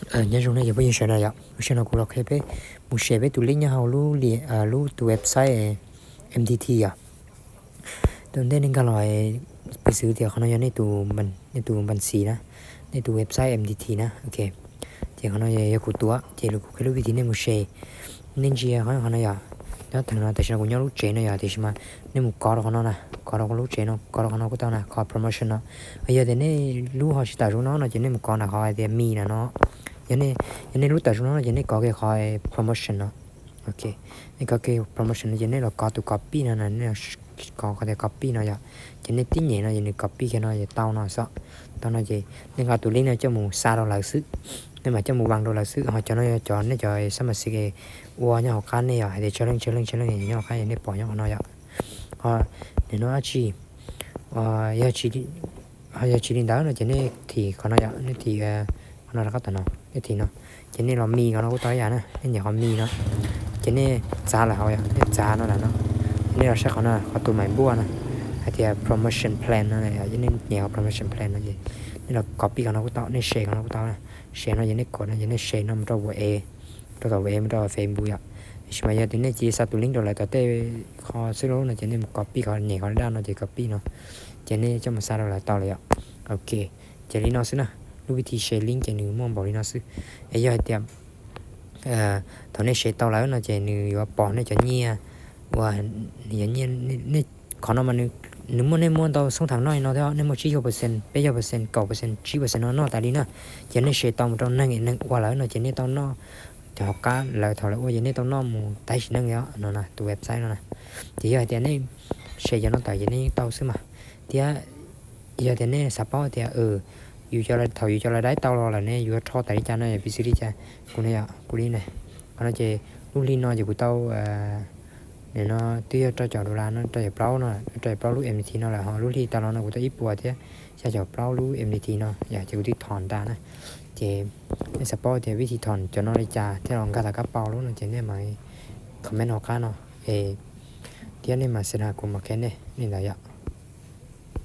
Nyob zoo nej cov phooj ywg sawv daws yom, lub sij hawm no kuv los qhia peb mus share peb tus link nyob hauv lub, lub tus website M T T yom. Thaum ntej nej nkag los, piv xws tias qhov no yog nej tus, nej tus npan xiv na, nej tus website M T T na, ok. Ces qhov no yog kuv tus, ces kuv qhia lub vib thib nej mus share. Nej ntsia qhov no yom, nyob thaum no tam sim no kuv nyob lub tsev no yom, tiam sis mas nej mus kov rau qhov no na, kov rau lub tsev no, kov rau qhov no kuj tau na, qhov promotion no. Yog tias nej lub ho tsis tawm zoo no no ces nej mus kov nram qhov hais tias me na no. Yog nej lub tawm zoo no no ces nej kov kiag qhov promotion no. Ok, nej kov kiag promotion no ces nej los kov tus copy no na, nej kov qhov tias copy no yom. Ces nej tib nyem no ces nws copy kiag no ces tau no xwb. Tau no ces nej nqa tus link no coj mus xa rau lawv xwb, nej mam coj mus vang rau lawv xwb. Ho cov no yog cov nej cov xab mas xis ua nyob hauv qab nej yom, hais tias tsawg leej tsawg leej tsawg leej nyob hauv qab nej pom nyob qhov no yom. Ho nim no dab tsi, ho yog tsis li ntawd no ces nej thim qhov no yom, nej thim qhov no rov qab tom no, nej thim no. Ces nej los me qhov no kuj tau ib yam na, nej nyem qhov me no. Ces nej txav lawm hauv yom, nej txav no lawm no. Ces nej los saib qhov no, qhov tus maim npuaj no, hais tias promotion plan no, nej nyem qhov promotion plan no ces nej los copy qhov no kuj tau, nej share qhov no kuj tau na. Share no ces nej kov no ces nej share no mus rau WhatsApp, rau tom WhatsApp mus rau Facebook yom. Tiam sis mas yog tias nej cia xa tus link rau lawv tom tej qhov xwb lauj no ces nej mus copy qhov, nyem qhov daj no ces copy no, ces nej coj mus xa rau lawv tau lawm yom. Ok, ces li no xwb na, lub vib thib share link ces nws muaj npaum li no xwb. Es yog hais tias thaum nej share tau lawm no ces nws yuav pom nej cov nyiaj uas, nyiaj, qhov no mas nws muaj, nej muaj ntau xoob thav no no thiab, nej muaj tsib caug percent, peb caug percent, kaum percent, tsib percent no noj tas li na. Ces nej share tau mus rau neeg, neeg ua lawm no ces nej tau noj, cov hauv qab lawv thaum lawv ua ces nej tau noj mus tab sis neej li no na, tus website no na. Ces yog hais tias nej share cov no tawm ces nej yeej tau xwb mas. Thiab yog tias nej xav paub tias yus, thaum yus cov lawv daib tau los lawm ne yuav rho tas li cas no, piv xws li cas, kuv ne yom, kuv li ne, qhov no ces lub hli no ces kuv tau, nim no twb yog rau caum dollar no, rau caum plaub no, rau caum plaub lub M T no lawm, ho lub hli tas los no kuv tau ib puas thiab xya caum plaub lub M T no yom, ces kuv twb thom nra na. Ces nej xav paub tias vib thib thom cov no li cas thiab los nkag tom kab paus lub no ces nej mam comment hauv qab no, es thiab nej mam xav na kuv mam qhia nej li ntawd yom.